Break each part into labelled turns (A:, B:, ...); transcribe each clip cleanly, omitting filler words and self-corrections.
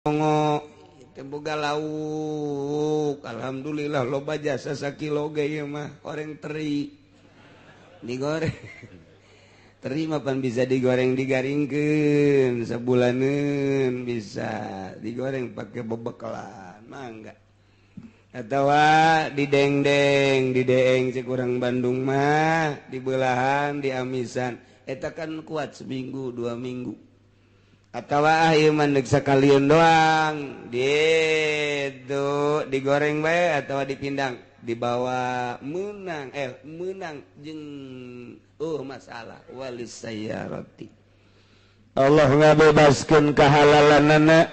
A: Nongo teh boga lauk. Alhamdulillah loba jasa sakilo ge ieu mah goreng teri. Digoreng. Teri mah pan bisa digoreng digaringkeun sabulaneun bisa digoreng pakai bebekalan mangga. Atawa didengdeng, dideeng cek urang Bandung mah dibelahan, diamisan. Eta kan kuat seminggu, 2 minggu. Atawa ah ieu mah deuk sakalian doang. Gitu, digoreng bae atawa dipindang, dibawa menang jeung masalah walis sayyarati. Allah ngabebaskeun kahalalanana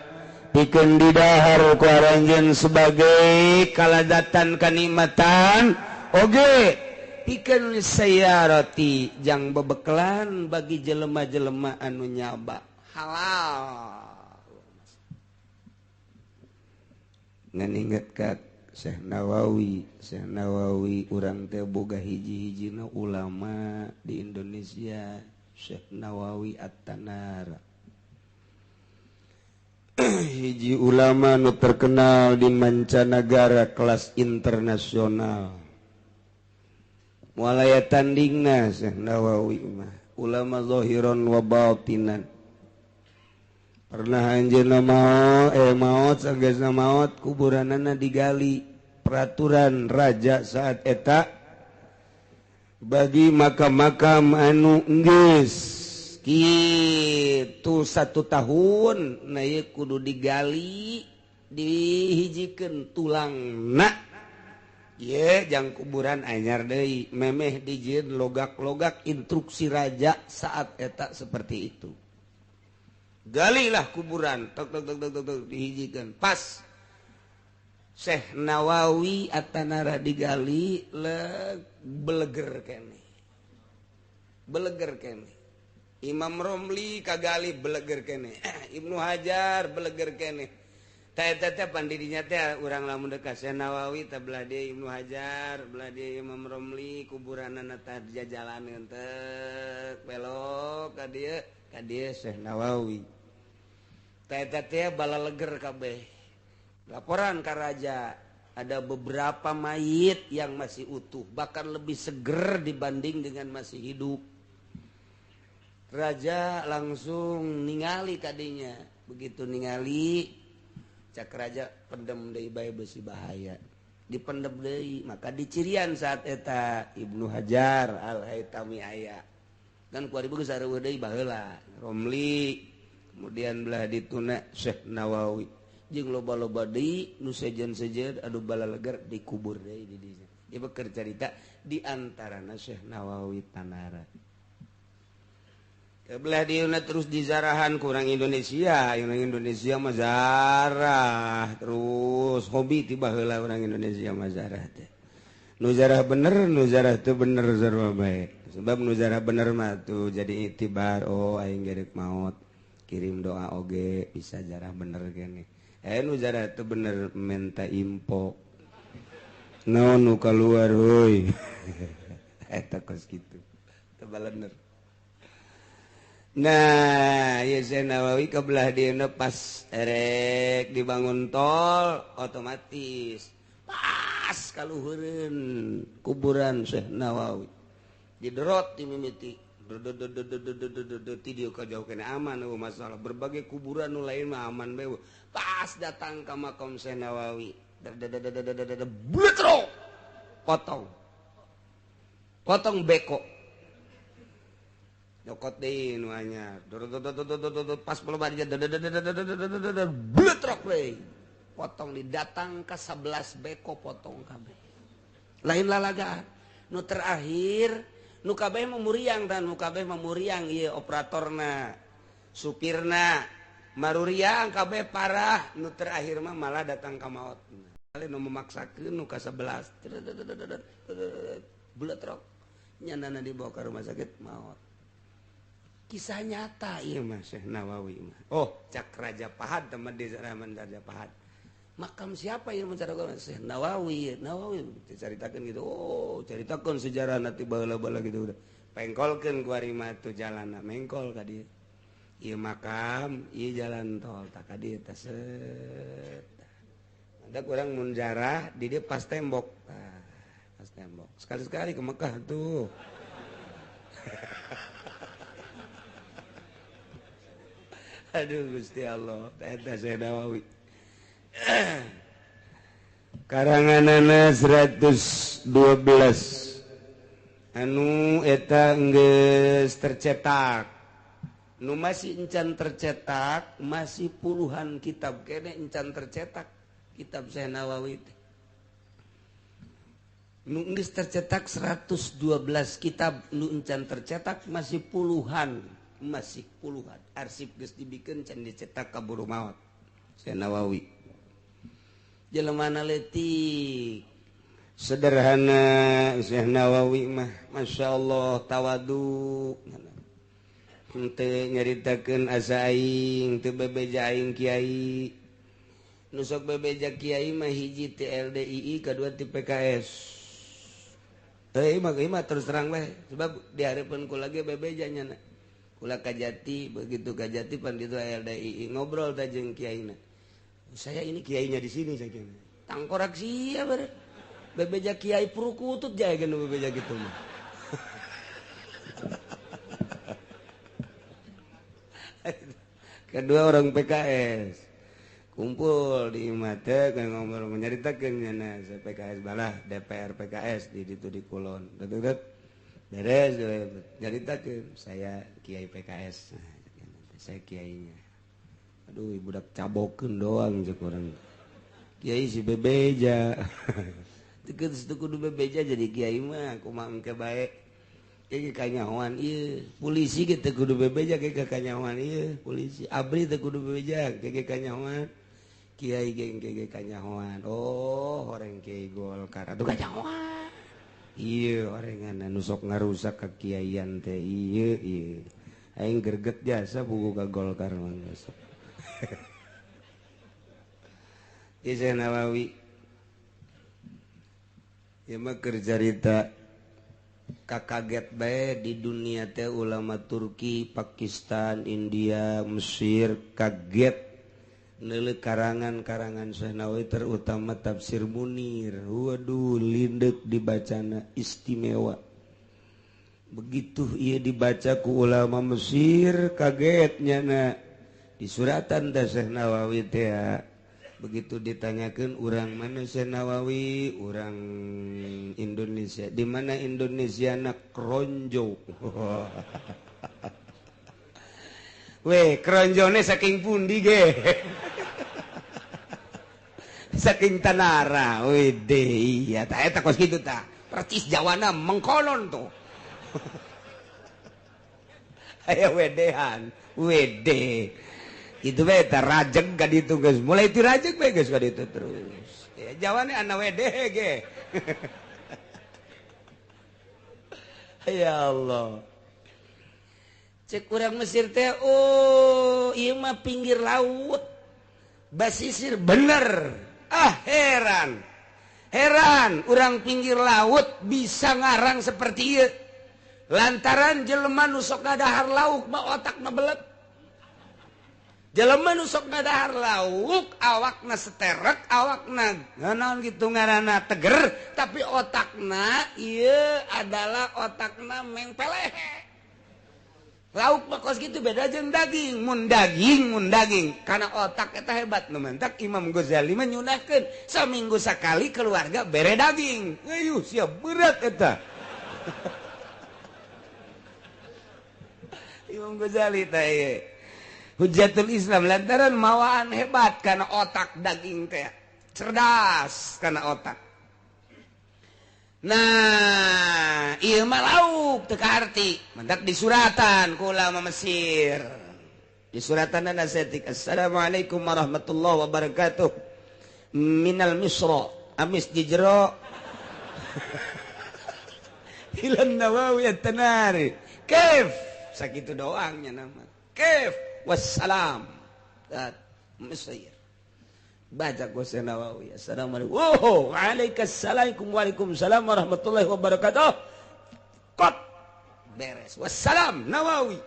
A: pikeun didahar ku aranjeun sebagai kalazatan kanikmatan, oge pikeun sayyarati jang bebekelan bagi jelema-jelema anu nyaba halal. Ngan inget ka Syekh Nawawi. Syekh Nawawi, urang teh boga hiji-hijina ulama di Indonesia, Syekh Nawawi At-Tanara, hiji ulama nu terkenal di mancanagara, kelas internasional. Moal aya tandingna Syekh Nawawi mah, ulama zahiran wa batinan. Pernah anjeunna maot, maot, sanggeusna maot kuburanana digali. Peraturan raja saat eta, bagi makam-makam anu geus kitu 1 tahun, nah ieu kudu digali, dihijikeun tulangna. Ye jang kuburan anyar deui, memeh dijieun logak-logak. Instruksi raja saat eta seperti itu. Galilah kuburan, tok tok tok tok tok, tok dihijikan. Pas Syekh Nawawi Atanara digali, le beleger kene, beleger kene. Imam Romli kagali, beleger kene. Ibnu Hajar beleger kene. Teh teh pandidinya teh urang lamun dekat Syekh Nawawi teh belah dia Ibnu Hajar, belah dia Imam Romli, kuburanana teh jajalaneun teh belok ka dieu, ka dieu Syekh Nawawi. Teh teh balaleger kabeh. Laporan ke raja, ada beberapa mayit yang masih utuh, bahkan lebih seger dibanding dengan masih hidup. Raja langsung ningali kadinya. Begitu ningali, cak raja, "Pendem deui bae, besi bahaya." Dipendem deui, maka dicirian saat eta Ibnu Hajar Al Haitami aya. Kan ku geus sareueuh deui baheula. Romli, kemudian belah dituna Syekh Nawawi. Jeung loba-loba deui nu sejen-sejen anu balaleger dikubur deui di dinya. Ieu keur carita di antarana Syekh Nawawi Tanara. Kebelah dieuna terus dizarahan ku urang Indonesia, urang Indonesia mah zarah terus, hobi ti baheula urang Indonesia mah zarah teh. Nu zarah bener, nu zarah teu bener sarua bae. Sebab nu zarah bener mah tuh jadi itibar, oh aing gerek maot, kirim doa oge bisa jarah bener kene. Nu zarah teu bener minta info. Naon nu kaluar heuy. Eta kos kitu. Teu balener. Nah, ya Syekh Nawawi kebelah dieuna pas erek dibangun tol otomatis pas kaluhureun kuburan Syekh Nawawi. Diderot dimimiti. Ti dieu ka jauh kene aman, eueuh masalah. Berbagai kuburan nu lain mah aman bae. Pas datang ka makam Syekh Nawawi, bletro, potong. Potong beko. Nyokot deui nu anyar. Pas loba dia bletrok deui. Potong di datang ke 11 beko potong kabeh. Lain lalagaan. Nu terakhir nu kabeh mah muriang dan nu kabeh mah muriang ieu operatorna, supirna maruriang kabeh parah. Nu terakhir mah malah datang ka maot. Nu memaksakeun nu ka 11 bletrok. Nyanana dibawa ke rumah sakit, maot. Kisah nyata ieu mah Syekh Nawawi mah. Oh, cak Raja Pahad, teman di zaman Raja Pahad. Makam siapa yang mencari Syekh Nawawi? Nawawi diceritakan gitu. Oh, ceritakan sejarah nanti baheula-baheula gitu udah. Pengkolkeun ku ari mah tuh jalanna, mengkol ka dieu. Ieu makam, ieu jalan tol tak ka dieu teh set. Ada kurang mun jarah di dieu pas tembok. Tah, pas tembok. Sekali-sekali ke Mekah tuh. Aduh Gusti Allah, eta Syekh Nawawi. Karanganana 112 anu eta geus tercetak. Nu masih encan tercetak, masih puluhan kitab kene encan tercetak kitab Syekh Nawawi teh. Nu geus tercetak 112 kitab, nu encan tercetak masih puluhan, masih puluhan. Arsip geus dibikeun can dicetak kaburu maot. Syekh Nawawi. Jelemana leutik, sederhana Syekh Nawawi mah, Masya Allah tawadu. Henteu nyaritakeun asa aing, teu bebeja aing kiai. Nu sok bebeja kiai mah hiji ti LDII, kadua ti PKS. Heuh mah terus terang bae, sebab di hareupeun kula ge bebeja nya. Kula Kajati, begitu Kajati pan ditu LDII ngobrol teh jeung kiaina. Saya ini kiainya di sini saya kira. Tangkorak sia bare. Bebeja kiai purukutut jae geus bebeja kitu mah. Kedua orang PKS kumpul di imah teh ngobrol nyaritakeun nya PKS balah DPR PKS di ditu di Kulon. Beres nyaritakeun saya kiai PKS. Saya kiainya. Aduh budak cabokeun doang cek urang. Kiai si bebeja. Teu kudu bebeja jadi kiai mah kumaha engke bae. Kiai kanyahoan ieu, polisi ge teu kudu bebeja ge kanyahoan ieu, polisi abri teu kudu bebeja ge kanyahoan. Kiai ge ge kanyahoan. Oh, horeng kiai Golkar atuh kanyahoan. Ieu orengan anu sok ngarusak kakiaian teh ieu ieu. Aing greget jasa buku ka Golkar mah geus. Syekh Nawawi ieu mah keur carita kakaget bae di dunia teh ulama Turki, Pakistan, India, Mesir kaget neuleuh karangan-karangan Syekh Nawawi terutama tafsir Munir. Waduh lindek dibacana istimewa. Begitu ieu dibaca ku ulama Mesir kaget nyana. Di suratan teh Syekh Nawawi teh begitu ditanyakeun urang mana Syekh Nawawi, urang Indonesia. Di mana Indonesia na Kronjo. Weh, kronjone saking pundi ge? Saking Tanara. Wede, iya tah eta kos kitu tah. Percis Jawana mengkolon tuh. Aya wedehan, wede. Itu bae tah rajeg ka ditu geus. Mulai ti rajeg bae geus ka ditu terus. Ya Jawane ana wede ge. Ya Allah. Cek urang Mesir teh, oh ieu mah pinggir laut. Basisir bener. Ah heran. Heran urang pinggir laut bisa ngarang seperti ieu. Lantaran jelema nu sok ngadahar lauk mah otakna belet. Jelema nu sok ngadahar lauk awakna seterek, awakna naon kitu ngaranna teger, tapi otakna ieu adalah otakna mengpeleh. Lauk mah kos kitu beda jeung daging, mun daging karena otak eta hebat nu mentak Imam Ghazali mah nyunahkeun saminggu sakali keluarga bere daging. Ayuh siap berat eta. Imam Ghazali teh ieu Hujjatul Islam lantaran mawaan hebat karena otak daging teh cerdas karena otak. Nah, ieu mah lauk teu kaarti, mendak disuratan ku ulama Mesir. Disuratan saeutik Assalamualaikum warahmatullahi wabarakatuh. Minal Misra, amis di jero. Ilan Nawawi at-Tanari. Kaif? Sakitu doangnya nama. Kaif? Wassalam. Dat Mesir. Baca Syekh Nawawi. Assalamualaikum. Oh, waalaikumsalam. Waalaikumsalam warahmatullahi wabarakatuh. Kot beres. Wassalam Nawawi.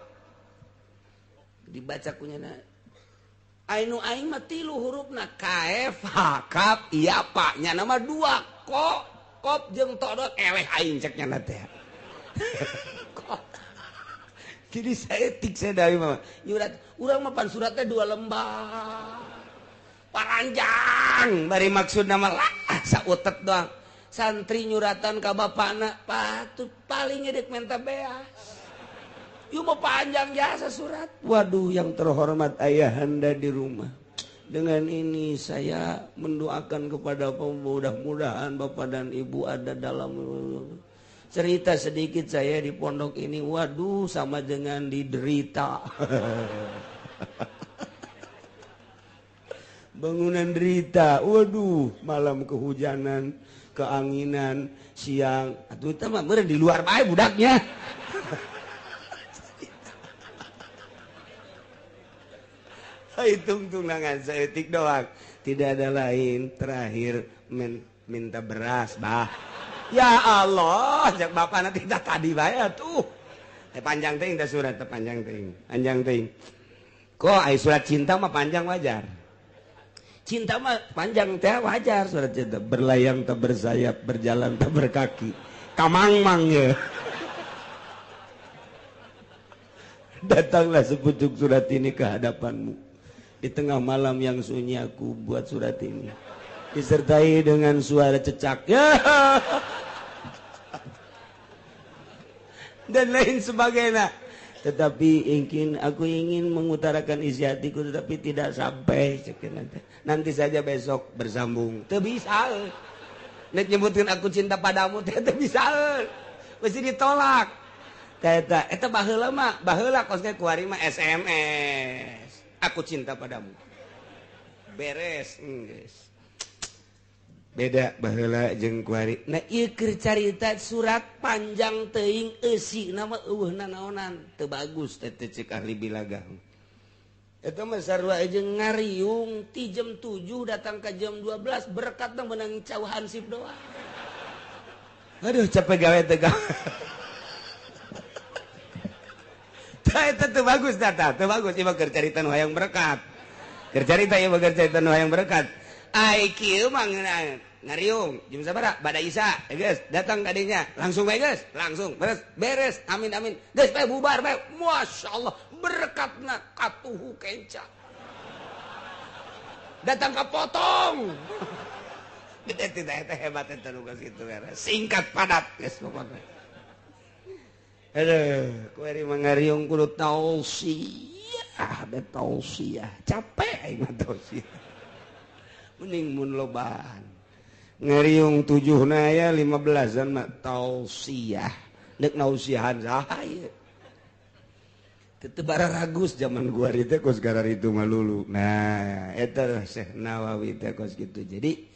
A: Dibaca kunyana ainu aing mah tilu hurufna K F H K iya pak nya nama dua kok kop jeung todot eleh aing cek nyana teh. Kok jadi saya tik saya dari mama nyurat urang mah pan suratnya 2 lembar paranjang bari maksud nama lah sautet doang santri nyuratan ka bapana patut paling ngedek menta beas. Yuk mau panjang jasa surat. Waduh, yang terhormat ayahanda di rumah. Dengan ini saya mendoakan kepada mudah-mudahan bapak dan ibu ada dalam cerita sedikit saya di pondok ini. Waduh, sama dengan diderita. Bangunan derita. Waduh, malam kehujanan, keanginan, siang. Atuh itu mah meureun di luar bae budaknya. Hitung tunangan seetik doang, tidak ada lain. Terakhir minta beras bah. Ya Allah, jak bapak nanti tak tadi bayar tuh. Panjang ting, surat panjang ting, panjang ting. Kok ay surat cinta mah panjang wajar. Cinta mah panjang teh wajar surat cinta. Berlayang tak bersayap, berjalan tak berkaki. Kamang-mang ya. Datanglah sepucuk surat ini ke hadapanmu. Di tengah malam yang sunyi aku buat surat ini. Disertai dengan suara cecak. Dan lain sebagainya. Tetapi aku ingin mengutarakan isi hatiku tetapi tidak sampai. Nanti saja besok bersambung. Teu bisa. Nek nyebutin aku cinta padamu teu bisa. Mesti ditolak. Eta eta baheula mah, baheula kos ge kuari mah SMS. Aku cinta padamu. Beres, geus. Beda baheula jeung kuari. Nah ieu keur carita surat panjang teuing eusi nama eueuh nanaonan. Teu bagus teh cek ahli bilagah. Eta mah sarua jeung ngariung ti jam 7 datang ka jam 12 berkat menang cau hansip doang. Aduh capek gawe teh gawe. Eta teu bagus data, teu bagus ieu mah keur carita nu hayang berkat. Keur carita ieu mah keur carita nu hayang berkat. Ai kieu mah ngariung jam sabaraha? Bada Isya, geus datang kadinya, langsung bae geus, langsung beres, beres, amin amin. Geus bae bubar bae. Masyaallah, berkatna katuhu kenca. Datang ka potong. Eta hebat eta nu geus kitu singkat padat geus pokokna. Aduh, kuari mangariung kudu tausiah, be tausiah. Capek aing mah tausiah. Mending mun lobaan. Ngariung 7 na aya 15-an mah tausiah. Deuk nausiahan saha ieu? Teu bararagus zaman gua teh kos gararitu mah lulu. Nah, eta Syekh Nawawi teh kos kitu. Jadi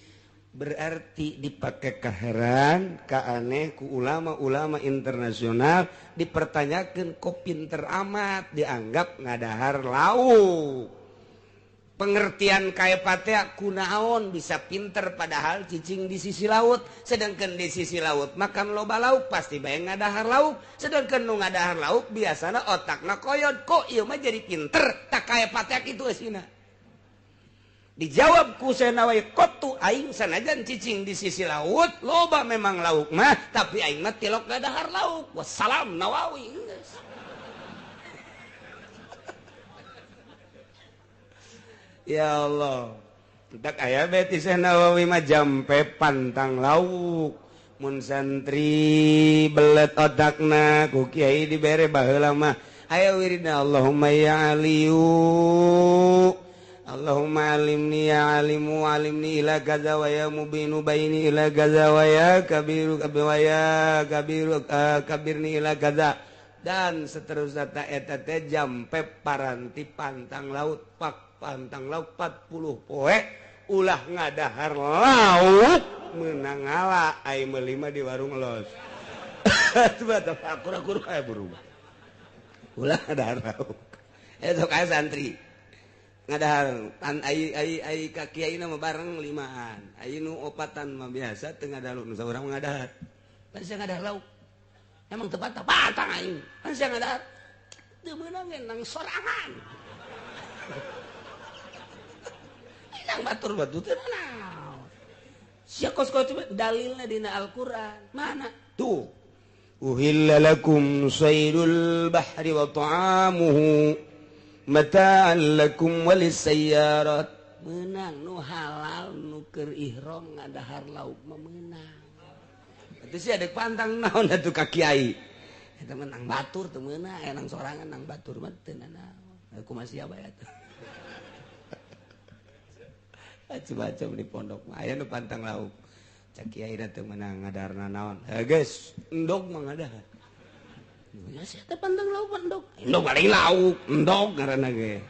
A: berarti dipakai kaheran, kaaneh ku ulama-ulama internasional dipertanyakan kok pinter amat dianggap ngadahar lauk. Pengertian kaepatea kunaon bisa pinter padahal cicing di sisi laut, sedangkan di sisi laut makan loba lauk pasti bae ngadahar lauk, sedangkan nu ngadahar lauk biasana otakna koyot kok ieu mah jadi pinter tak kaepatea kitu eusina. Dijawab ku Nawawi kotu aing sanajan cicing di sisi laut loba memang lauk mah tapi aing mah tilok ngadahar lauk. Wassalam Nawawi. Ya Allah. Tak aya beti Syekh Nawawi mah jampe pantang lauk. Mun santri belet otakna ku kiai dibere baheula mah. Aya wiridna Allahumma ya aliyu Allahumma alimni ya alimu alimni ila kaza wa ya mubinu baini ila kaza wa ya kabiru wa ya kabiru kabirni ila kaza dan seterusnya ta eta teh jampe paranti pantang laut pak pantang laut 40 poe ulah ngadahar laut meunang ngala ai meuli mah di warung los. Akur-akur kayak berubah ulah ngadahar laut eta sok aya santri ngadahar pan ai ai ai ka kiai mah bareng limaan ai nu opatan mah biasa teu ngadahar nu saurang ngadahar pan sia ngadahar lauk emang teu patah patang aing pan sia ngadahar teu meunang nang sorangan. Nang batur batu teh naon. Sia kos kos dalilna dina Al-Qur'an. Mana? Tuh. Uhilla lakum saydul bahri wa ta'amuhu mata'an lakum walisayyarat. Menang nu halal nu keur ihram ngadahar lauk mah meunang. Atuh sia deuk pantang naon atuh ka kiai. Eta mah nang batur teu meunang, aya nang sorangan nang batur mah teu nanaon. Kumaha sia bae atuh. Macam-macam di pondok mah aya nu pantang lauk. Cak kiai teu meunang ngadarna naon. Heh geus, endog mah ngadahar. Ya sia teh pantang lauk endog. Endog paling lauk, endog ngaranna ge.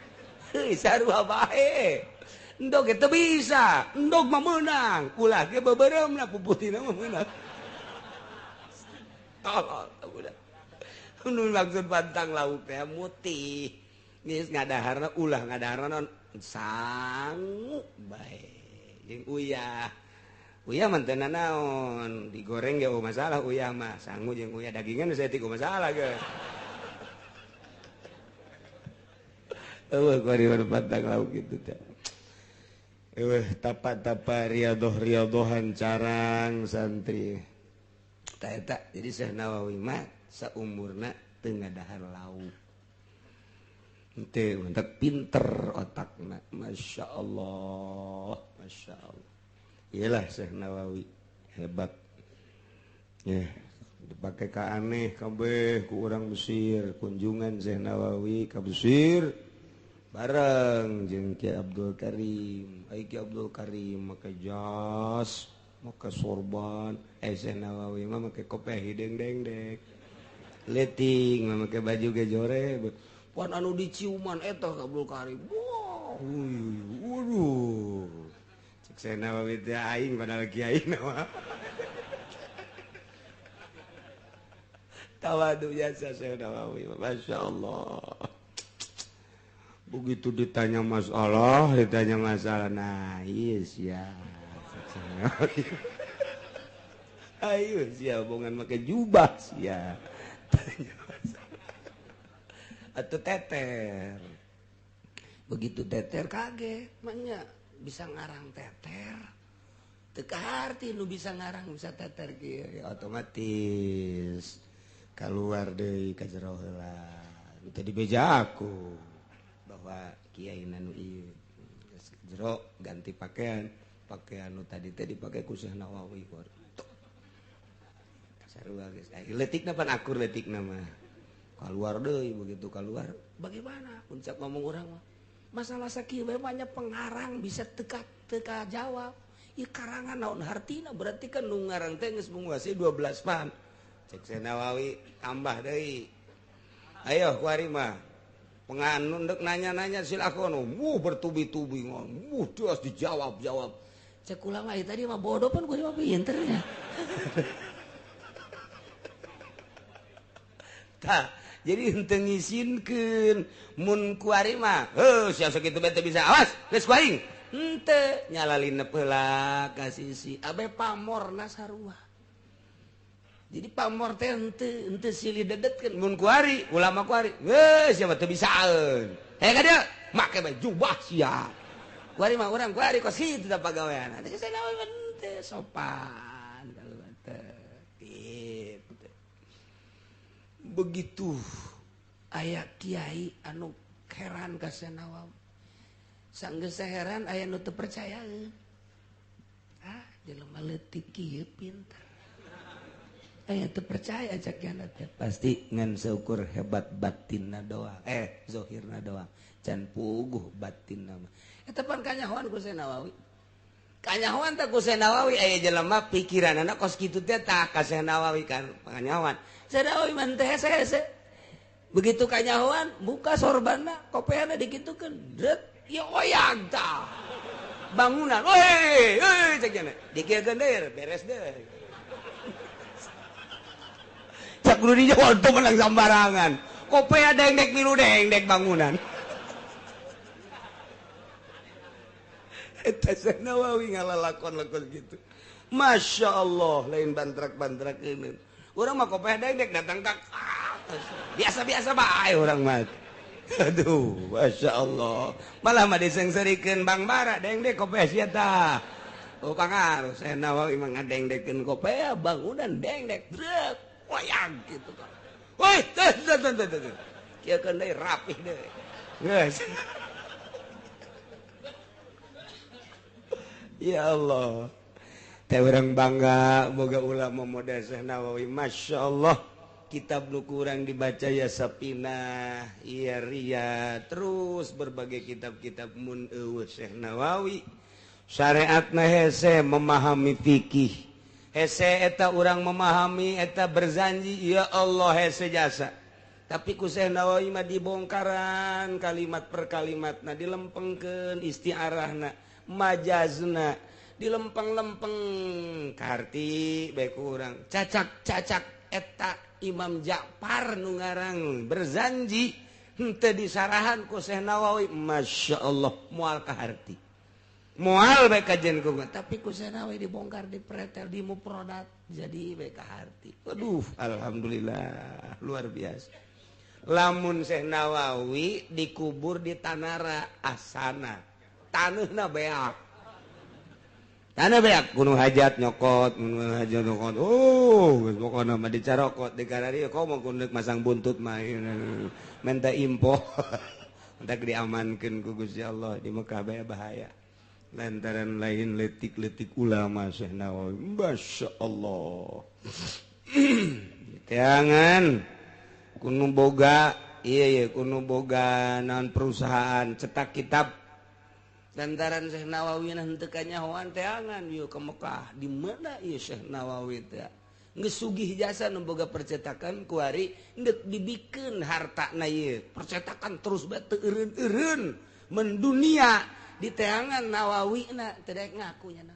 A: Heuh sarua bae. Endog ge teu bisa, endog mah meunang. Ulah ge beubeuremna puputina mah meunang. Tolol budak. Nu maksud pantang lauk teh mutih. Geus ngadaharna ulah ngadaharna naon sangu bae. Jeung uyah. Uyah mah teu nanaon, digoreng ge eueuh masalah uyah mah, sangu jeung uyah dagingan saya tiku masalah ge. Eueuh kuari pantang lauk kitu teh. Eueuh tapa-tapa riadoh-riadohan carang santri. Tah eta jadi Syekh Nawawi mah saumurna teu ngadahar lauk. Henteu mentak pinter otakna, Masya Allah, Masya Allah. Iyalah Syekh Nawawi hebat. Ya, dipakai ka aneh kabeh ku urang Mesir, kunjungan Syekh Nawawi ka Mesir bareng jeung Ki Abdul Karim. Ai Ki Abdul Karim make jas, make sorban, Syekh Nawawi mah make kopiah hideung dengdek. Leutik mah make baju ge jore. Pan anu diciuman eta Abdul Karim. Wah, waduh. Cek Syekh Nawawi teh aing padahal kiai mah. Tawadu jasa Syekh Nawawi, Masya Allah. Begitu ditanya masalah, nah iya sia. Ayo sia bongan make jubah sia. Tanya masalah. Atau teter. Begitu teter kaget, maknya bisa ngarang teter. Teu kaharti nu bisa ngarang bisa teter kieu ya, otomatis keluar deui ka jero heula. Teu dibeja aku bahwa kiai nu ieu geus jero ganti pakaian, pakaian nu tadi teh dipake ku Syekh Nawawi. Sarua geus. Leutikna pan akur leutikna mah. Keluar deui begitu keluar bagaimana puncak ngomong orang mah masalah sakieu bae banyak pengarang bisa teka jawab ieu karangan naon hartina berarti kan nu ngarang teh geus menguasai 12 pan. Cek Syekh Nawawi tambah deui ayo kuari mah penganun deuk nanya-nanya silakan wuh bertubi-tubi wuh terus dijawab-jawab. Cek ulama ieu tadi mah bodoh pan kuari mah pinternya. Tah jadi henteu ngisinkeun mun kuari mah heuh sia sakitu bae teu bisa awas geus ku aing henteu nyalalinep heula ka sisi abe pamorna sarua. Jadi pamor teh henteu silih dedetkeun mun kuari ulama kuari heuh sia mah teu bisaeun heh ka dieu make bae jubah sia kuari mah urang kuari kos kitu da pagawean teh cenah henteu sopan teh. Begitu aya kiai anu heran ka Syekh Nawawi sanggeus heran aya nu teu percayaeun. Ah jelema leutik kieu pinter aya teu percaya cak kiana teh pasti ngan seukur hebat batinna doang zahirna doang can puguh batinna mah. Eta pan kanyahoan ku Syekh Nawawi. Kanyahoan teh ku Syekh Nawawi aya jelema pikiranana kos kitu teh tah ka Syekh Nawawi kan kanyahoan. Syekh Nawawi mah teh hese-hese. Begitu kanyahoan buka sorbanna kopeana dikitukeun dret ya oyag tah. Bangunan weh euy cek nya dikieukeun deui beres deui. Cak kudu dijawab teu menang sambarangan. Kopea dengdek milu dengdek bangunan. Eta Syekh Nawawi ngalalakon-lakon gitu. Masya Allah, lain bantrak-bantrak ini. Urang mah kopeh dengdek datang ka biasa-biasa bae urang mah. Aduh, Masya Allah. Malah mah disengserikeun Bang Bara dengdek kopiah sia tah. Oh pangaruh Syekh Nawawi mah ngadengdekeun kopiah bangunan dengdek drek wayang gitu kan. Woi, teh teh teh teh. Kieu keun deui rapih deui. Geus. Ya Allah. Teh urang bangga boga ulama model Syekh Nawawi. Masya Allah. Kitab nu kurang dibaca ya Sapinah, ya Ria, terus berbagai kitab-kitab mun eueuh Syekh Nawawi. Syariatna hese memahami fikih. Hese eta urang memahami eta berzanji, ya Allah hese jasa. Tapi ku Syekh Nawawi mah dibongkaran kalimat per kalimatna, dilempengkeun istiarahna, majazna, dilempeng-lempeng karti bae kurang. Cacak-cacak eta Imam Ja'far nu ngarang berzanji henteu disarahan ku Syekh Nawawi, Masya Allah moal kaharti. Moal bae kajen ku, tapi ku Syekh Nawawi dibongkar, dipretel, dimuprodat jadi bae kaharti. Aduh, alhamdulillah luar biasa. Lamun Syekh Nawawi dikubur di Tanara Asana, taneuhna beak. Tanah beak gunung hajat nyokot, gunung hajat nyokot. Oh, geus pokona mah dicarokot di kararieu komo kudu masang buntut mah minta impo. Entak diamankeun ku Gusti Allah di Mekah bae bahaya. Lantaran lain letik-letik ulama Syekh Nawawi. Masya Allah. Teangan kuno boga, iya iya kuno boga naon perusahaan cetak kitab. Lantaran Syekh Nawawi henteu kanyahoan teangan yeuh ke Mekah. Di mana ieu Syekh Nawawi teh? Geus sugih jasa nu boga percetakan kuari deuk dibikeun hartana ieu. Percetakan terus bae teu eureun-eureun mendunia di teangan Nawawi na teu daek ngaku nya.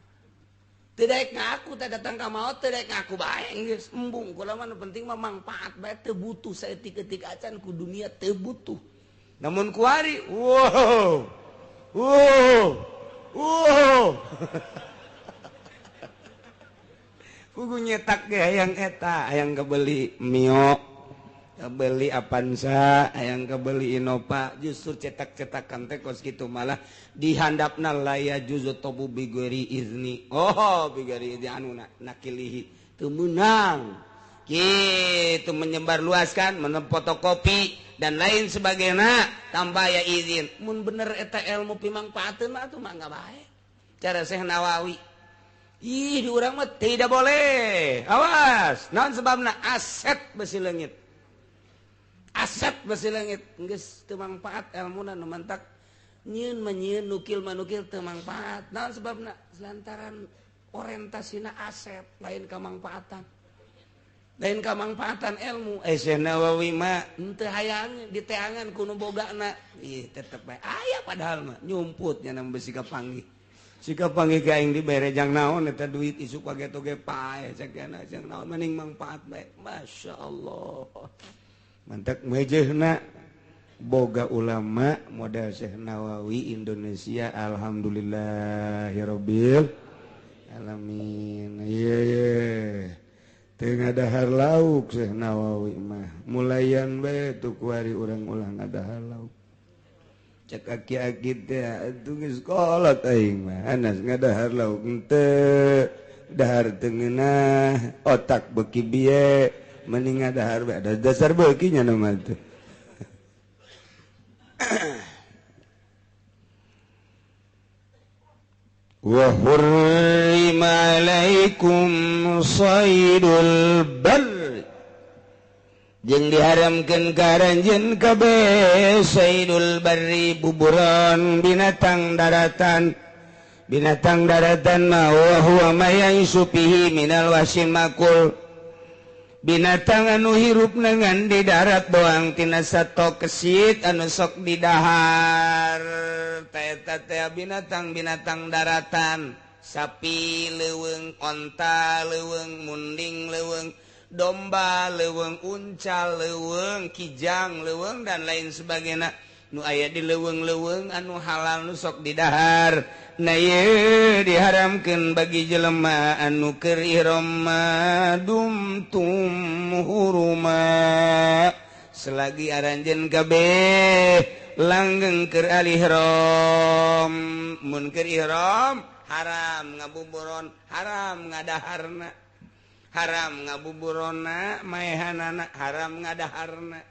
A: Teu daek ngaku teh datang ka maot teu daek ngaku bae geus embung kula mah nu penting mah mangpaat bae teu butuh saeutik-eutik acan ku dunia teu butuh. Namun kuari wow. Wow, wow. Kudu nyetak ge hayang eta, hayang kebeli Mio, kebeli Avanza, hayang kebeli Innova, justru cetak-cetakan teh kos kitu malah dihandapna laya juzu tobu bigori izni. Oh, bigori izni anu nakilihi teu meunang. Kitu menyebarluaskan, menempotokopi dan lain sebagainya tanpa aya izin. Mun bener eta ilmu pimangpaateun mah atuh mangga bae. Cara Syekh Nawawi. Ih, di urang mah tidak boleh. Awas, naon sebabna aset besi leungit. Aset besi leungit geus teu mangpaat elmuna nu mantak nyieun mah nyieun nukil mah nukil teu mangpaat. Naon sebabna? Lantaran orientasina aset lain kamangpaatan. Lain kamangpaatan ilmu. Syekh Nawawi mah henteu hayang diteangan ku nu bogana. Ih, tetep bae aya padahal mah nyumput nya nang besi kapanggih. Si kapanggih ka aing dibere jang naon eta duit isuk pageto ge pae cek jang naon mending mangpaat bae. Masya Allah. Mantak mejehna boga ulama model Syekh Nawawi Indonesia alhamdulillahirabbil alamin. Ieu ye. Teu ngadahar lauk Syekh Nawawi mah mulayan bae tu kuari urang ulah ngadahar lauk. Cek aki-aki teh atuh geus kolot aing mah anas ngadahar lauk henteu dahar teu ngeunah otak beuki bieu mending ngadahar bae ada dasar beuki nya nu mah teh. Wa hurrima alaikum saydul barr jeung diharamkeun ka aranjeun kabeh saydul barri buburan binatang daratan. Binatang daratan mah wa huwa ma ya'isu fihi minal wahsyil makul. Binatang anu hirup ngan di darat doang tina sato kesit anu sok didahar. Eta teh binatang-binatang daratan, sapi leuweung, onta leuweung, munding leuweung, domba leuweung, unca leuweung, kijang leuweung dan lain sebagainya. Nu aya di leuweung-leuweung anu halal nu sok didahar. Nah ieu diharamkeun bagi jelema anu keur ihram dumtum huruma. Selagi aranjeun kabeh langgeng keur ihram. Mun keur ihram haram ngabuburon, haram ngadaharna, haram ngabuburona maehanana, haram ngadaharna.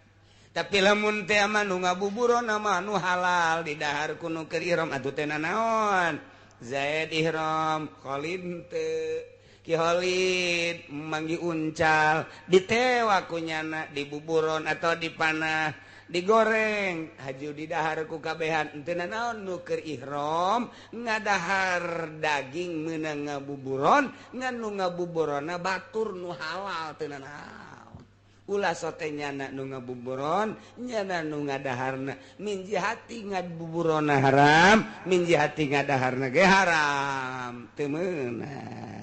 A: Tapi lamun teh mah nu ngabuburona mah nu halal didahar ku nu keur ihram atuh teh nanaon. Zaid ihram, Khalid teu. Ki Khalid manggi uncal ditewa ku nyana dibuburon atau dipanah digoreng haju didahar ku kabehan teu nanaon nu keur ihram ngadahar daging meunang ngabuburon ngan nu ngabuburona batur nu halal teu nanaon. Ulah sote nyana nu ngabuburon nyana nu ngadaharna min jihati ngabuburona haram min jihati ngadaharna ge haram teu meunang.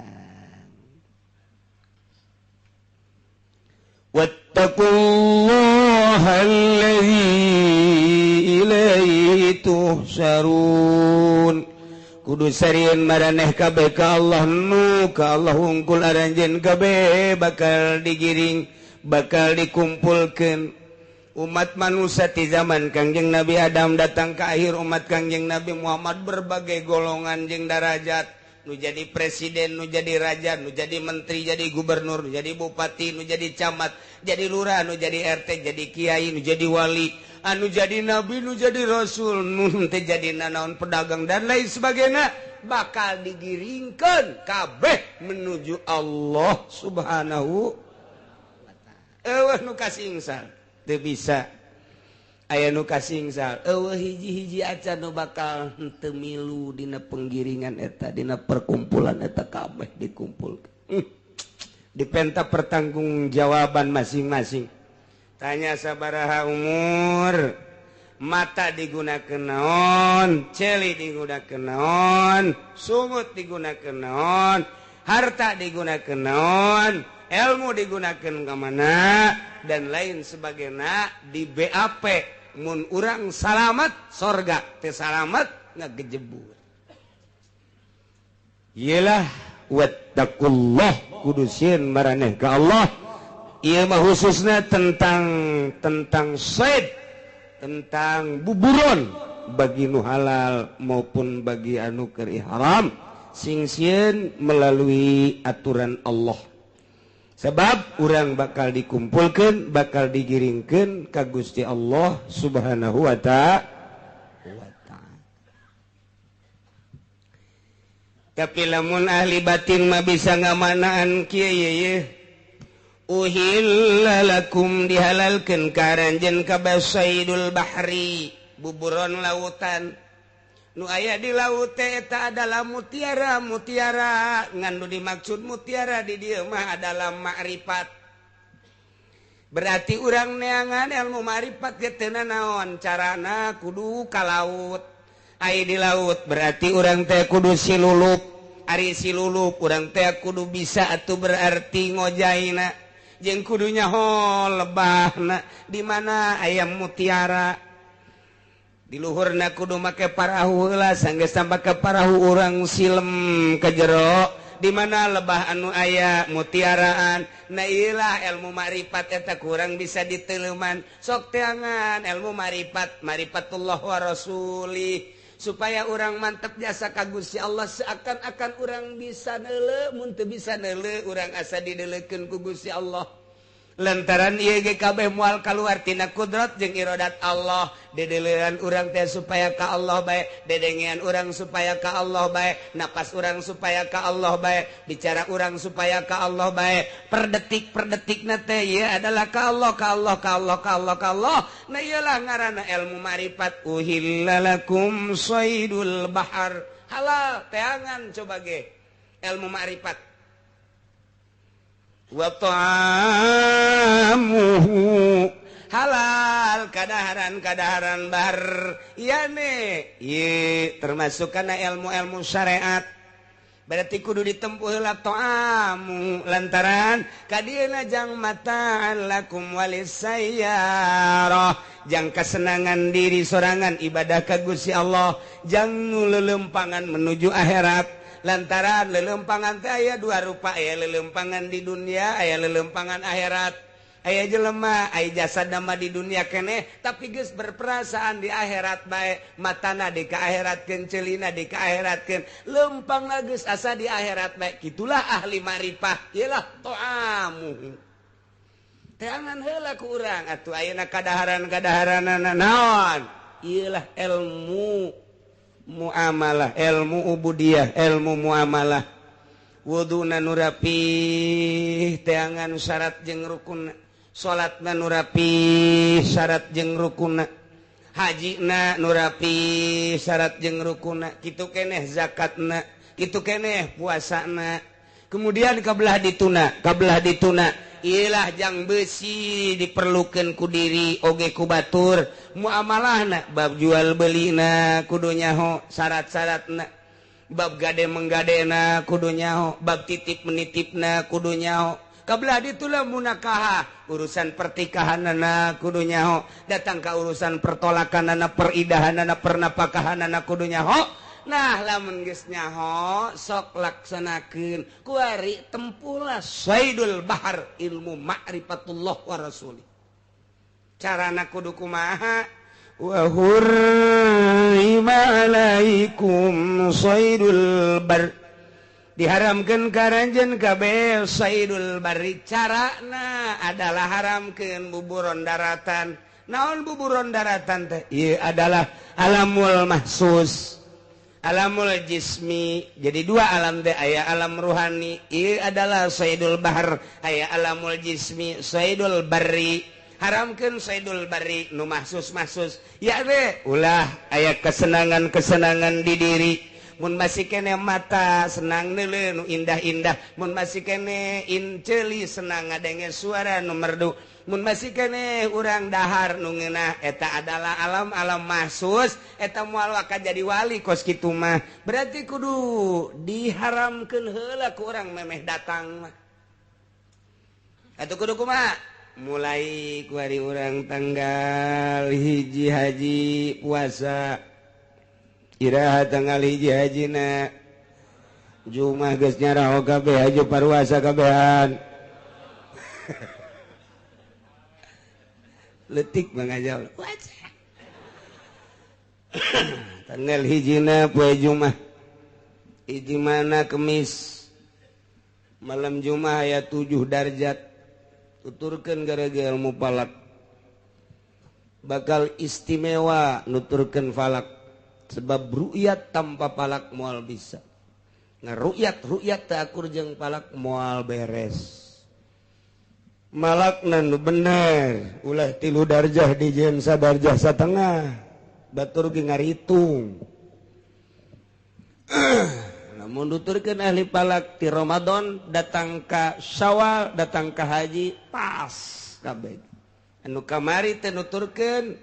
A: Wattaqullaha allazi ilaihi tuhsyarun. Kudu sarieun maraneh kabeh ka Allah nu ka Allah hungkul aranjeun kabeh bakal digiring bakal dikumpulkeun. Umat manusia di zaman Kangjeng Nabi Adam datang ke akhir umat Kangjeng Nabi Muhammad berbagai golongan jeung darajat. Nu jadi presiden, nu jadi raja, nu jadi menteri, jadi gubernur, nu jadi bupati, nu jadi camat, jadi lurah, nu jadi RT, jadi kiai, nu jadi wali, anu jadi nabi, nu jadi rasul, nu teu jadi nanaon pedagang dan lain sebagainya bakal digiringkeun kabeh menuju Allah Subhanahu wa taala. Eueuh nu kasingsal teu bisa. Aya nu kasingsal eueuh hiji-hiji acan nu bakal henteu milu dina penggiringan eta dina perkumpulan eta kabeh dikumpulkeun. Dipenta pertanggungjawaban masing-masing. Tanya sabaraha umur, mata digunakeun naon, celi digunakeun naon, sungut digunakeun naon, harta digunakeun naon, ilmu digunakan ke mana dan lain sebagainya di BAP. Mun urang salamat sorga, teu salamat ngagejebur. Iyalah wattaqullah kudu sieun maraneh ka Allah. Ieu mah khususna tentang said, tentang buburon bagi nu halal maupun bagi anu keur ihram sing sieun melalui aturan Allah. Sebab urang bakal dikumpulkan, bakal digiringkan ka Gusti Allah Subhanahu wa ta'ala. Tapi lamun ahli batin mah bisa ngamanaan kieu ye. Uhilla lakum dihalalkeun ka aranjeun kabeh saidul bahri, buburon lautan. Nu aya di laut teh eta adalah mutiara, mutiara ngan nu dimaksud mutiara di dieu mah adalah makrifat. Berarti urang neangan ilmu makrifat ge teu nanaon carana kudu ka laut. Ai di laut berarti urang teh kudu silulup. Ari silulup urang teh kudu bisa atuh berarti ngojaina jeung kudu nyaho lebahna di mana aya mutiara. Di luhurna kudu make parahu heula sanggeus sampai ke parahu urang silem ke jero di mana lebah anu aya mutiaraan. Nah iyalah ilmu makrifat eta kurang bisa diteleuman. Sok teangan ilmu makrifat, marifatullah wa rasuli supaya urang mantep jasa ka Gusti Allah seakan-akan urang bisa neuleu mun teu bisa neuleu urang asa dideuleukeun ku Gusti Allah. Lantaran ieu ge kabeh moal kaluar tina kudrat jeung iradat Allah. Dedelean urang teh supaya ka Allah bae, dedengean urang supaya ka Allah bae, napas urang supaya ka Allah bae, bicara urang supaya ka Allah bae. Per detik per detikna teh ieu adalah ka Allah, ka Allah, ka Allah, ka Allah, ka Allah. Nah ieulah ngaranna ilmu makrifat. Uhilla lakum saydul bahar. Halal teangan coba ge ilmu makrifat. Wa ta'amuhu halal kadaharan-kadaharan bar yane ye termasuk kana ilmu-ilmu syariat. Berarti kudu ditempuh heula ta'amu lantaran kadieuna jang mataan lakum walisayyarah jang kesenangan diri sorangan ibadah ka Gusti Allah jang nu lelempangan menuju akhirat. Lantaran lelempangan teh aya dua rupa, aya lelempangan di dunia, aya lelempangan akhirat. Aya jelema aya jasa nama di dunia keneh tapi geus berperasaan di akhirat bae, matana di ka akhiratkeun, celina di ka akhiratkeun, lempangna geus asa di akhirat bae. Kitulah ahli ma'rifah, iyalah to'amuhu. Teangan heula ku urang atuh ayeuna kadaharan-kadaharanana naon? Iyalah ilmu muamalah, ilmu ubudiyah, ilmu muamalah. Wuduna nu rapih, teangan syarat jeung rukun. Salatna nu rapih, syarat jeung rukunna. Hajina nu rapih, syarat jeung rukunna. Kitu keneh zakatna, kitu keneh puasana. Kemudian kabelah dituna, kabelah dituna. Ilah jang besi diperlukan ku diri oge ku batur. Muamalahna bab jual belina kudu nyaho syarat-syaratna. Bab gade menggadena kudu nyaho, bab titip menitipna kudu nyaho. Kabelah ditulah munakaha, urusan pertikahanana kudu nyaho, datang ka urusan pertolakanana, peridahanana, pernapakahanana kudu nyaho. Nah lamun geus nyaho sok laksanakeun kuari tempulah saidul bahar ilmu ma'rifatullah wa rasuli. Carana kudu kumaha? Wa hurrima alaikum saidul bar, diharamkeun ka ranjeun kabeh saidul barri. Carana adalah haramkeun buburon daratan. Naon buburon daratan teh? Ieu adalah alamul mahsus, alamul jismi. Jadi dua alam teh, aya alam ruhani ieu adalah saidul bahar, aya alamul jismi saidul barri. Haramkeun saidul barri nu mahsus-mahsus ya teh ulah aya kesenangan-kesenangan di diri. Mun masih kene mata senang neuleuh nu indah-indah, mun masih kene inceuli senang ngadenge suara nu merdu, mun masih kene urang dahar nu ngeunah, eta adalah alam-alam mahsus. Eta moal waka jadi wali kos kitu mah. Berarti kudu diharamkeun heula ku urang memeh datang mah. Atuh kudu kumaha? Mulai ku hari urang tanggal 1 haji puasa, iraha tanggal 1 hajina Jumat geus nyaraho kabeh haji paruasa kabehan. Letik mangajal. Tanggal 1 poe Jumat. Hiji mana Kemis. Malam Jumat aya 7 darjat. Tuturkeun gara-gara ilmu falak. Bakal istimewa nuturkeun falak. Sebab ru'yat tanpa falak moal bisa. Nah ru'yat teu akur jeung falak moal beres. Malakna nu bener, ulah 3 darjah dijieun sadarjah satengah. Batur ge ngaritung. Namun nuturkeun ahli falak ti Ramadan datang ka Syawal, datang ka haji pas kabeh. Anu kamari teh nuturkeun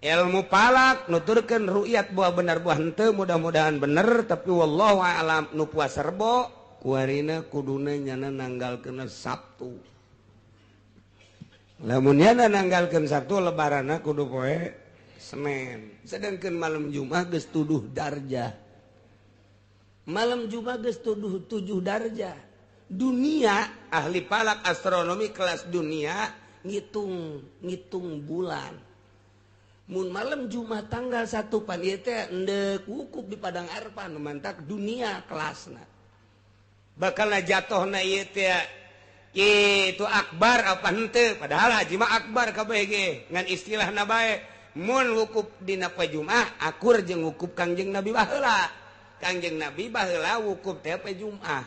A: ilmu falak, nuturkeun ru'yat buah bener buah henteu, mudah-mudahan bener tapi wallahu a'lam. Nu puasa Rebo kuarina kuduna nyana nanggalkeun Sabtu. Lamun nyana nanggalkeun Sabtu lebaranna kudu poe Senin. Sedangkan malam Jumat geus tuduh darjah. Malam Jumat geus tuduh 7 darjah. Dunia ahli falak astronomi kelas dunia ngitung bulan. Mun malam Jumat tanggal 1 pan ieu teh endek wukuf di Padang Arfah nu mantak dunia kelasna. Bakalna jatohna ieu teh kitu akbar apa henteu, padahal haji mah akbar kabeh ge ngan istilahna bae. Mun wukuf dina poe Jumat akur jeung wukuf Kangjeng Nabi baheula. Kangjeng Nabi baheula wukuf teh poe Jumat.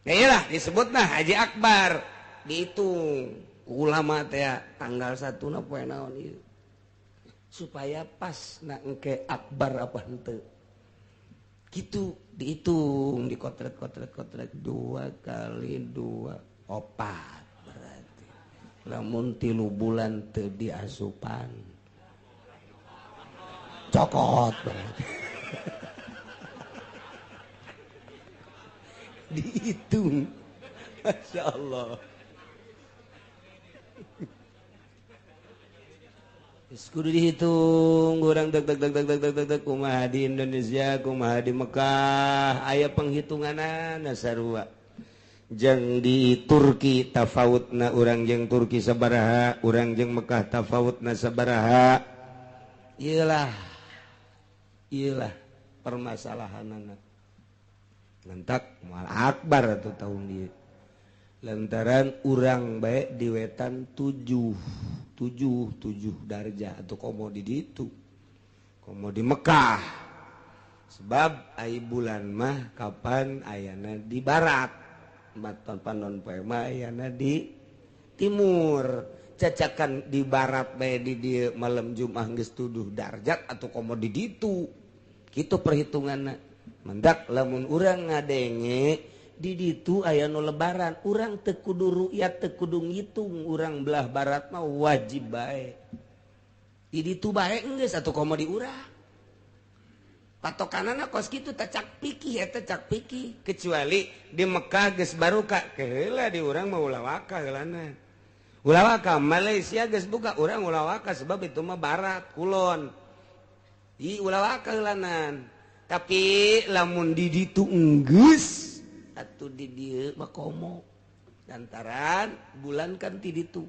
A: Nah iyalah disebutna haji akbar. Dihitung ulama teh tanggal 1 na poe naon ieu. Supaya pas na engke akbar apa henteu. Gitu dihitung dikotret-kotret-kotret 2 kali 2 4 berarti. Lamun 3 bulan teu diasupan cokot berarti. Dihitung. Masya Allah. Kudu dihitung urang deg deg deg deg deg deg deg kumaha di Indonesia, kumaha di Mekah, aya penghitunganana sarua. Jeung di Turki tafawutna urang jeung Turki sabaraha, urang jeung Mekah tafawutna sabaraha. Iyalah, iyalah permasalahanana. Mentak moal akbar atuh tahun ieu. Lantaran urang bae di wetan 7 7 7 darjah atau komo di ditu. Komo di Mekah. Sebab ai bulan mah kapan ayana di barat. Maton panon poe mah ayana di timur. Cacakan di barat bae di dieu malam Jumat geus tuduh darjat atau komo di ditu. Kitu perhitunganna. Mendak lamun urang ngadenge di ditu aya nu lebaran, urang teu kudu ru'yat, teu kudu ngitung, urang belah barat mah wajib bae. Di ditu bae geus atuh komo di urang. Patokanana kos kitu teh cak pikih eta cak pikih, kecuali di Mekah geus baruka keheula di urang mah ulah waka heulana. Ulah waka Malaysia geus buka urang ulah waka sebab itu mah barat kulon. Ih ulah waka heulanan. Tapi lamun di ditu enggeus atuh di dieu mah komo. Lantaran bulan kan ti ditu.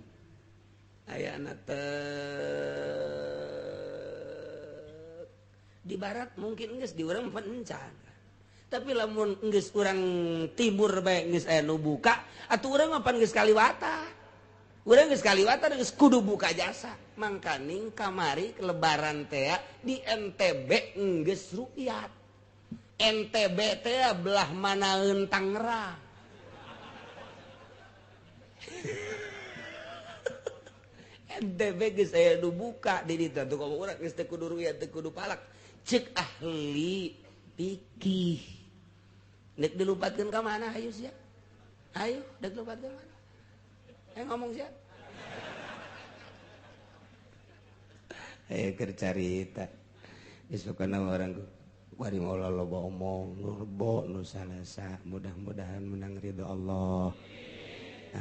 A: Ayana teh di barat mungkin geus di urang pencan. Tapi lamun geus urang timur bae geus aya nu buka, atuh urang mah pan geus kaliwata. Urang geus kaliwata geus kudu buka jasa. Mangkaning kamari lebaran teh di NTB geus rukyat. NTB teh belah manaeun Tangerang. NTB geus aya nu buka di ditu atuh komo urang geus teu kudu rukyat, teu kudu palak. Cek ahli fikih nek dilupatkeun ka mana hayu sia? Hayu dek lupatkeun mana? Ngomong sia. Ayo keur carita. Geus pokona urang bari moal loba omong, nu rebo nu salasa, mudah-mudahan menang ridho Allah.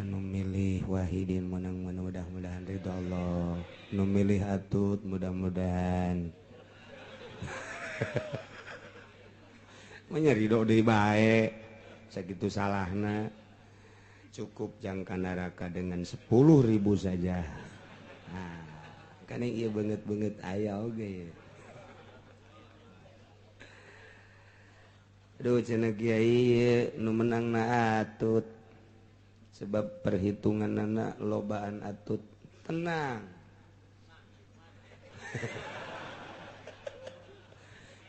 A: Anu milih Wahidin menang mudah-mudahan ridho Allah. Nu milih Atut mudah-mudahan menyeri do deui bae sakitu salahna cukup jangka neraka dengan 10.000 saja. Nah, kan ieu beungeut-beungeut aya oge. Aduh cenah kiai nu menangna Atut sebab perhitunganna lobaan Atut. Tenang.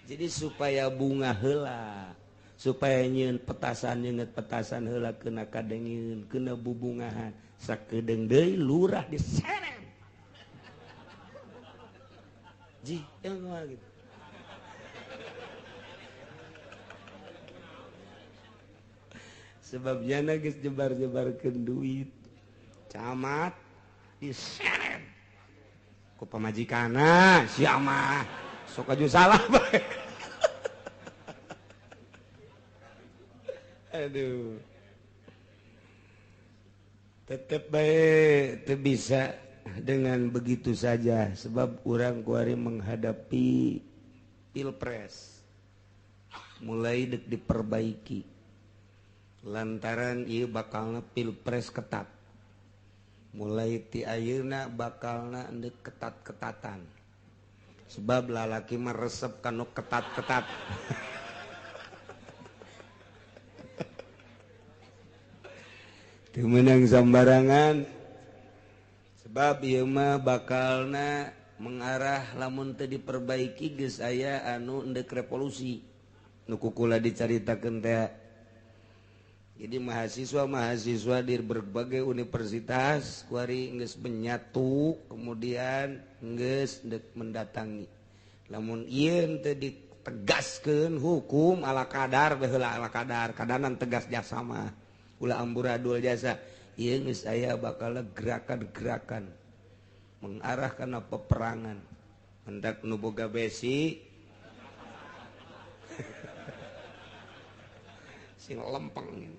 A: Jadi supaya bunga heula, supaya nyieun petasan nyeungeut petasan heula kena kadengeun, kena bubungahan, sakedeung deui lurah diseret. Ji, yang kumaha gitu. Sebab jana geus jebar-jebarkeun duit. Camat diseret. Ku pamajikanna sia mah. Sok aju salah bae. Aduh. Tetep bae teu bisa dengan begitu saja sebab urang kuari menghadapi pilpres. Mulai dek diperbaiki. Lantaran ieu bakalna pilpres ketat. Mulai ti ayeuna bakalna endek ketat-ketatan. Sebab lalaki mah resep kanu ketat-ketat. Teu meunang sambarangan. Sebab ieu mah bakalna mengarah lamun teu diperbaiki geus aya anu endek revolusi. Nu kukula dicaritakeun teh. Jadi mahasiswa-mahasiswa di berbagai universitas kuari geus menyatu kemudian geus dek mendatangi. Lamun ieu teu ditegaskeun hukum ala kadar baheula ala kadar, kadanan tegas jasa mah. Ulah amburadul jasa. Ieu geus aya bakal gerakan-gerakan mengarah kana peperangan. Hendak nu boga besi sing lempeng.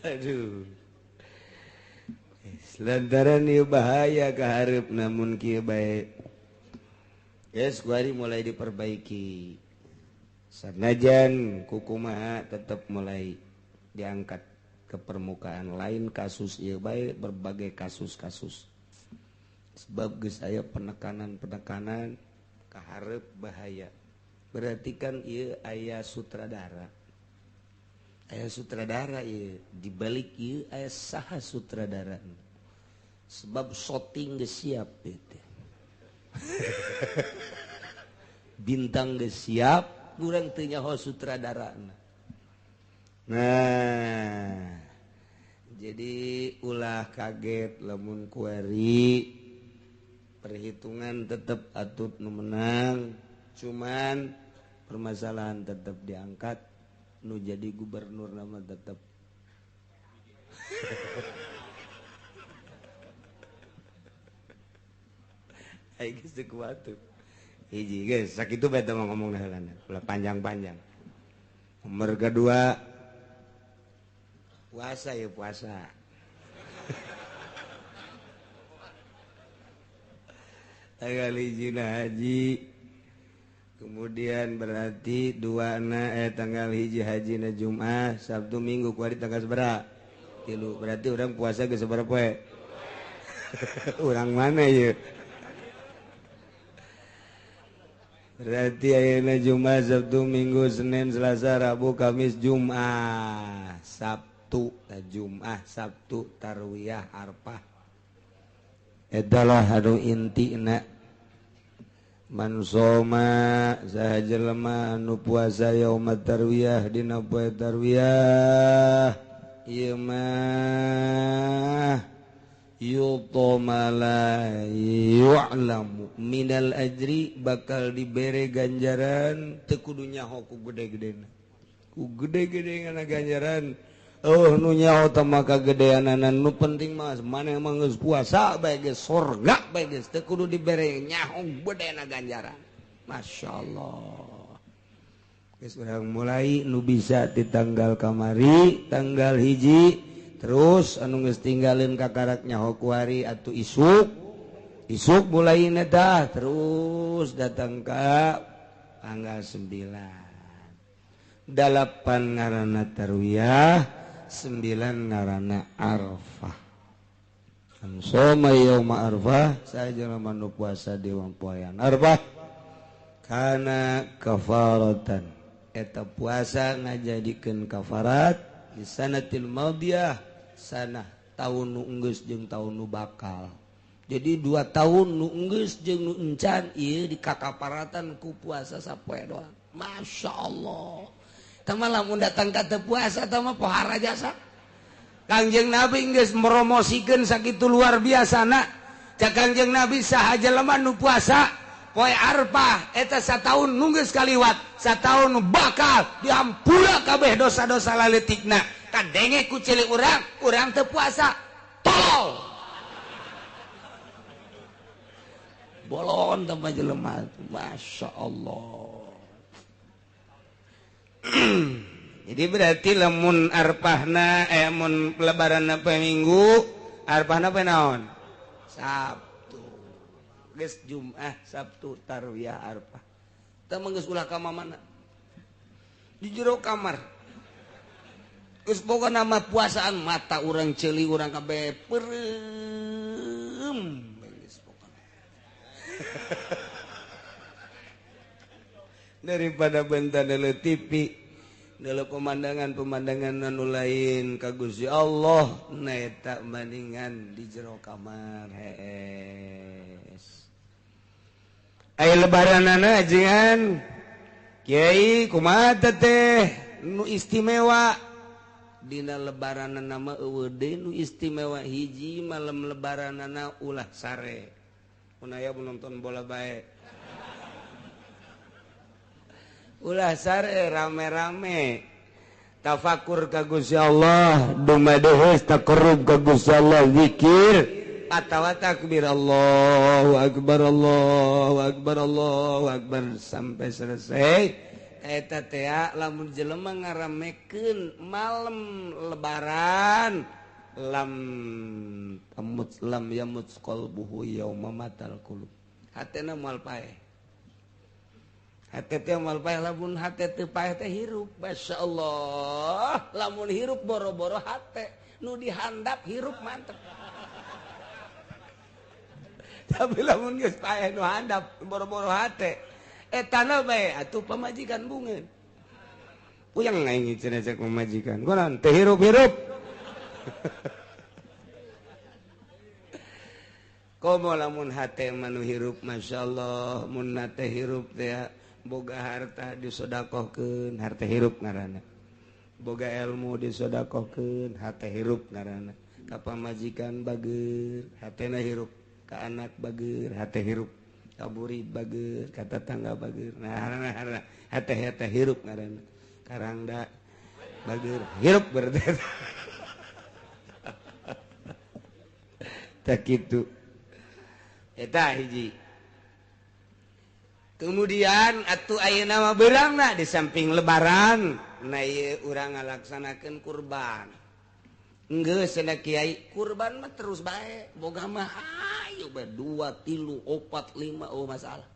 A: Aduh. Lantaran ieu bahaya kaharep namun kieu bae. Yes, kuari mulai diperbaiki. Sanajan kukumaha tetap mulai diangkat ke permukaan lain kasus ieu bae berbagai kasus-kasus. Sebab geus aya penekanan-penekanan kaharep bahaya. Berarti kan ieu aya sutradara. Aya sutradara ieu, dibalik ieu aya saha sutradara. Sebab shooting geus siap ieu teh. Bintang geus siap, kurang teu nyaho sutradarana. Nah, jadi ulah kaget lamun kuari perhitungan tetap atut nu menang, cuman permasalahan tetap diangkat, nu jadi gubernur nama tetap. Aing geus teu kuat tuh. Hiji geus sakitu bae teh ngomong heulana, ulah panjang-panjang. Nomor kedua puasa ya puasa. Tanggal hiji haji. Kemudian berarti dua na tanggal hiji haji na Jumat, Sabtu Minggu kuari tanggal sabaraha? 3. Berarti orang puasa geus sabaraha poe? Urang mana ieu? Berarti ayeuna Jumat, Sabtu, Minggu, Senin, Selasa, Rabu, Kamis, Jumat, Sabtu, Jumat, Sabtu, Tarwiyah, Arfah. Adalah anu intina. Man soma saha jelema anu puasa yaumat tarwiyah dina poe tarwiyah ieu mah yutoma la yu'lamu minal ajri bakal dibere ganjaran teu kudu nyaho ku gede-gedena ku gede-gede ngana ganjaran. Oh nu nyaho teh maka gedeanana nu penting mah maneh mah geus puasa bae geus sorga bae geus teu kudu dibere nyaho gedena ganjaran. Masyaallah. Geus urang mulai nu bisa di tanggal kamari tanggal hiji terus anu geus tinggalin kakarak nyaho kuari atuh isuk isuk mulai tah terus datang ka tanggal 9 8 ngaranna tarwiyah 9 ngaranna Arfah. Soma yauma Arfah saja nu puasa di poean Arfah kana kafaratan eta puasa ngajadikeun kafarat di sanatil madiyah sanah tahun nu enggeus jeung tahun nu bakal. Jadi 2 tahun nu enggeus jeung nu encan ieu dikakaparatan ku puasa sapoe doang. Masya Allah. Tama lamun datang ka teu puasa tama pohara jasa. Kangjeng Nabi geus promosikeun sakitu luar biasana. Cak Kangjeng Nabi saha jelema nu puasa poe Arfah eta sataun nu geus kaliwat, sataun nu bakal dihampura kabeh dosa-dosa laletikna. Kadenge ku cilik urang, urang teu puasa. Tolol. Bolon tambah jelema. Masya Allah. Jadi berarti lamun arpahna mun lebaranna poe Minggu, arpahna poe naon? Sabtu. Geus Jumat, Sabtu, Tarwiyah, Arfah. Teu mah geus ulah ka mana? Di jero kamar. Geus boga nama puasaan mata urang ceuli urang kabeh peureum. Geus pokona. Daripada benta nele TV nele pemandangan-pemandangan anu lain ka Gusti Allah na eta bandingan di jero kamar hees. Aya lebaranana ajengan kiai kumaha teh nu istimewa dina lebaranana mah eueuh deui nu istimewa hiji malam lebaranana ulah sare. Mun aya nonton bola bae. Ulah sare rame-rame tafakur ka Gusti Allah dumadehes taqarrub ka Gusti Allah zikir atawa takbir Allahu akbar Allahu akbar Allahu akbar sampai selesai. Eta teh lamun jelema ngaramekeun malam lebaran lam tamut lam yamut qalbuhu yauma matal qulub hatena moal paeh. Hate teh moal paeh lamun hate teu paeh teh hirup. Masyaallah, lamun hirup boro-boro hate nu dihandap hirup mantep. Tapi lamun geus paeh nu handap boro-boro hate etana bae atuh pamajikan bungeun. Puyeng aing cenah cek pamajikan. Kunaon teu hirup-hirup. Komo lamun hate manu hirup masyaallah, mun hate hirup teh boga harta disodakohkeun, harta hirup ngaranna. Boga ilmu disodakohkeun, hate hirup ngaranna. Ka pamajikan bager, hatena hirup. Ka anak bager, hate hirup. Ka murid bager, ka tetangga bager. Nah, hate hirup ngaranna. Karangda bager, hirup berarti. Tak kitu. Eta hiji. Kemudian atuh ayeuna mah beurangna di samping lebaran, na ieu urang ngalaksanakeun kurban. Geus cenah kiai, kurban mah terus bae, boga mah hayu bae 2, 3, 4, 5 oh masalah.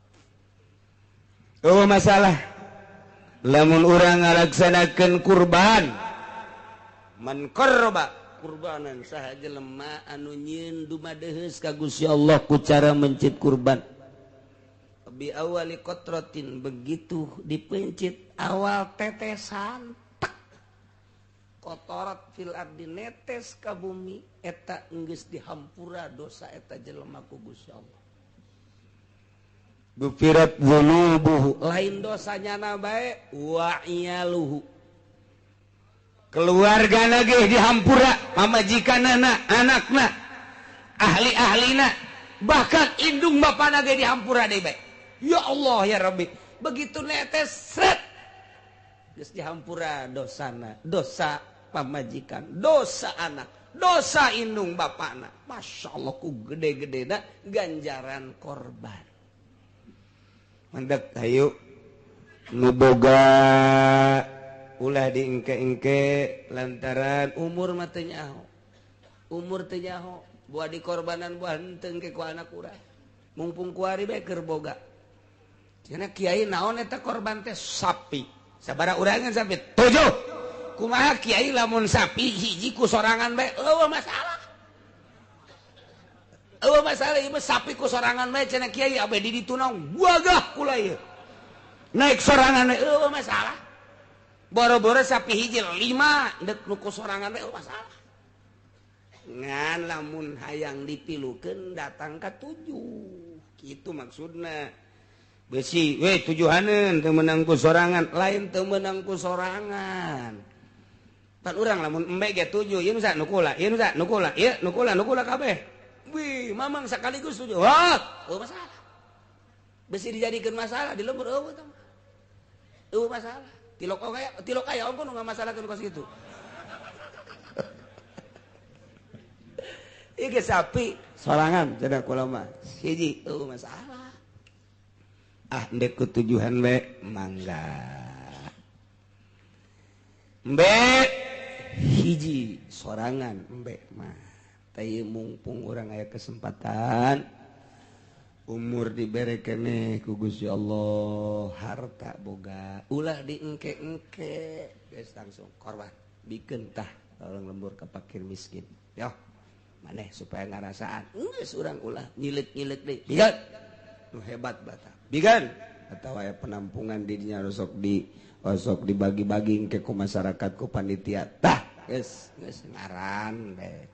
A: Oh masalah. Lamun urang ngalaksanakeun kurban, man qarraba kurbanan saha jelema anu nyieun dumadeheus ka Gusti Allah ku cara mencit kurban. Bi awali kotrotin, begitu dipencit awal tetesan tek kotorat fil ardi netes ka bumi eta geus dihampura dosa eta jelema ku Gusti Allah. Gufirat dzunubuhu, lain dosanya na bae wa iyaluhu, keluarga lagi dihampura, pamajikanana, anakna, ahli-ahlina, bahkan indung bapana ge dihampura deui bae. Ya Allah ya Rabbi, begitu netes sret geus dihampura dosana, dosa pamajikan, dosa anak, dosa indung bapana. Masya Allah ku gede-gedena ganjaran korban. Mandek hayu nu boga ulah diengke-engke lantaran umur mah teu nyaho. Umur teu nyaho, buah dikorbanan buah henteu engke ku anak urang. Mumpung kuari bae keur boga. Cenah kiai naon eta korban teh sapi. Sabaraha urangan sapi? 7. Kumaha kiai lamun sapi hiji ku sorangan bae eueuh masalah. Eueuh masalah ieu mah sapi ku sorangan bae cenah kiai abe di ditu naon wagah kula ieu. Naik sorangan bae eueuh masalah. Boro-boro sapi hiji 5 dek nu ku sorangan bae masalah. Ngan lamun hayang dipilukeun datang ka 7. Kitu maksudna. Besi we tujuhaneun teu meunang ku sorangan, lain teu meunang ku sorangan. Pan urang lamun embe ge 7, ieu nu sa nu kula, ieu nu sa nu kula, ieu nu kula, nu kula kabeh. Wih, mamang sekaligus 7. Wah, eueuh masalah. Besi dijadikeun masalah di lembur eueuh tah. Eueuh masalah. Tilok aya ongko nu ngamasalahkeun kos kitu. Ieu ge sapi sorangan cenah kula mah. Hiji eueuh masalah. Ah ndek ku tujuhan we mangga. Embe hiji sorangan embe mah. Teh mumpung urang aya kesempatan umur dibere keneh ku Gusti Allah, harta boga ulah diengke-engke geus langsung korban bikeun tah tolong lembur ka fakir miskin yo maneh supaya ngarasaan geus urang ulah nyileuk-nyileuk deui bigan nu hebat bata bigan atawa aya penampungan di dinya osok dibagi-bagi engke ku masyarakat ku panitia tah geus geus ngaran bae.